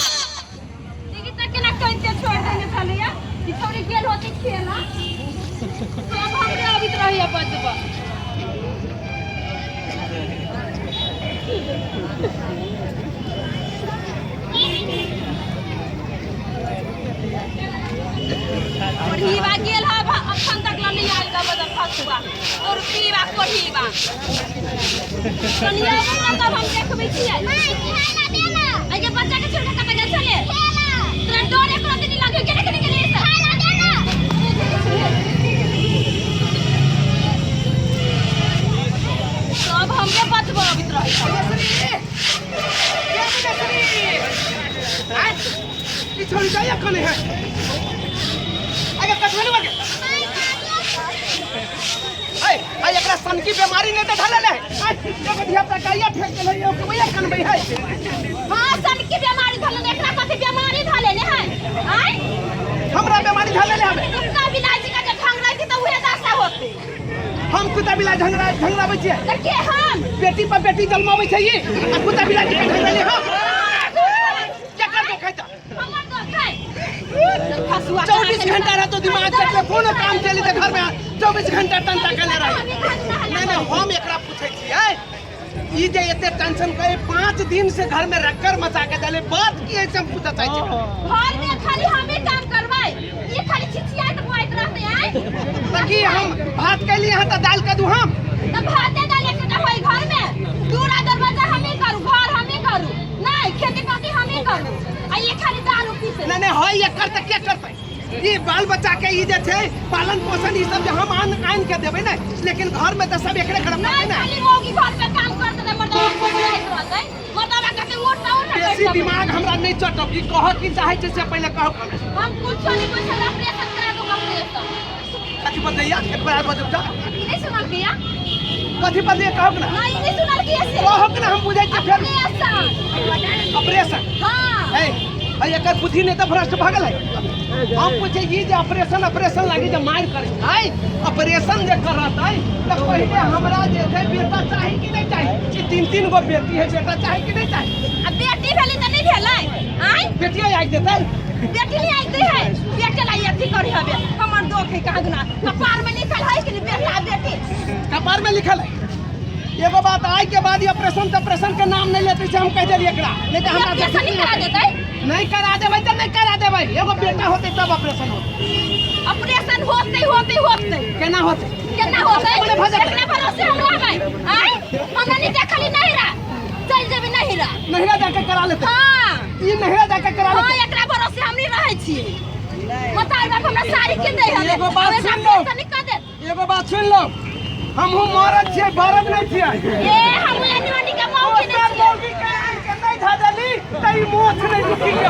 देखी तऽ केना कनिते छोड़ि देने छलैया ई छौड़ी गेल होती खेला सब हमरे अबैत रहैया बजबऽ। कोढ़ीबा गेल हब अखन तक ला नहीं आयल गा बदल फसुआ और पीवा कोढ़ीबा कनिया आबू ना तब हम देखबै छियै अगे बच्चा के छोड़ के कतऽ गेल छले तोरा डर एको रत्ती नहीं लागे केने केने गेले से सब हमरे बचबऽ अबैत रहै ई छोड़ी जाइया कने है अगे कटवे ने बगे ऐ ऐ एकरा सनकी बीमारी नहीं त धरले है ऐ एगो धिया पुता गाइया फेंक देले है ओके वही कनबै है। हाँ, सनकी बीमारी धरले ने, एकरा कथी बीमारी धरले ने है आय? हमरा बीमारी धरले हवे। कुत्ता बिलाई जी का जब ढंग रही तो उहे दशा होते। हम कुत्ता बिलाई झंगड़ा झंगड़ाबै छियै? त के हम? बेटी पर बेटी जन्माबै छै ई आ कुत्ता बिलाई के झंगड़ले हम केकर दुख है त? हमर दुख है। फसुआ। 24 घंटा रहतो दिमाग चटले, कोनो काम चली त घर में 24 घंटा टंटा केने रहे। नहीं नहीं, हम एकरा पूछै छियै, ई जे एते टेंशन करे 5 दिन से घर में रक्कर मचा के देले, बात की है से हम पूछऽ चाहै छियै। घर में खाली हमें काम करबै, ये खाली छिछियाइत बुआइत रहते आय। त की हम भात कैली यहाँ त दाल कदू हम? त भाते दाल एकटा होई घर में? दूरा दरवाजा हमें करू, घर हमें करू, नहीं खेती पाती हमें करू, आ ये खाली दारू पीसे। नहीं नहीं, होई एकर त के करतै? ई बाल बच्चा के ई जे छै पालन पोषण ई सब जे हम आन आन के देबै ने, लेकिन घर में त सब एकरे करब नहीं ने। खाली मौगी घर पे काम करते त मर्दावा खोजैत रहतै, मर्दावा कहतै उठ त उठ। बेसी दिमाग हमरा नहीं चटब, ई कहऽ की चाहै छै से पहिले कहू हमरा। हम कुछो नहीं बोल सकते, ऑपरेशन करा दो ऑपरेशन। कथी बदलैया? एक बार बजब त। ई नहीं सुनल किया? कथी बदलैया कहू ना। नहीं, नहीं सुनल किया से। कहू ना, हम बुझै छियै फेर। ऑपरेशन। ऑपरेशन? हाँ। ए ए, एकर बुद्धि नहीं त भ्रष्ट भऽ गेलै। हम पूछे ई जे ऑपरेशन ऑपरेशन लागी जे मारि करै छै, ऑपरेशन जे करतै त पहिले हमरा जे छै बेटा चाही कि नहीं चाही? ई तीन तीन गो बेटी है, बेटा चाही कि नहीं चाही? आ बेटी भेलै त नहीं भेलै आय? बेटियो आइ देतै? बेटी नहीं आइते है, बेटे ला अथी करी हबे हमर दोख है कहाँ दुना कपार में लिखल है कि बेटा बेटी? कपार में लिखल है। एगो बात, आइ के बाद ई ऑपरेशन त ऑपरेशन के नाम नहीं लेते से हम कह देलियै एकरा, नहीं त हमरा ऑपरेशन नहीं करा देतै? नहीं करा देबै त नहीं करा देबै। एगो बेटा होतै तब ऑपरेशन होतै। ऑपरेशन होतै होतै होतै। केना होतै? केना होतै? अपने भऽ जेतै। एकरे भरोसे हम रहबै आय? हमरा नहीं देखली नहिरा, चल जेबै नहिरा। नहिरा जाके करा लेतै? हाँ। ई नहिरा जाके करा हाँ, लेतै? एकरा भरोसे हम नहीं रहै छियै। मतार बाप हमरा साड़ी के दै हवे। एगो बात अब एकरा सुन लो। ऑपरेशन नहीं कर देत। एगो बात सुन लो, हमहू मरद छियै, बरद नहीं छियै। ए, हमहू एनी ओनी के मौगी नहीं दोसर छियै। मौगी के आनि के नहीं धऽ देली त ई मोछ नहीं दुखी के।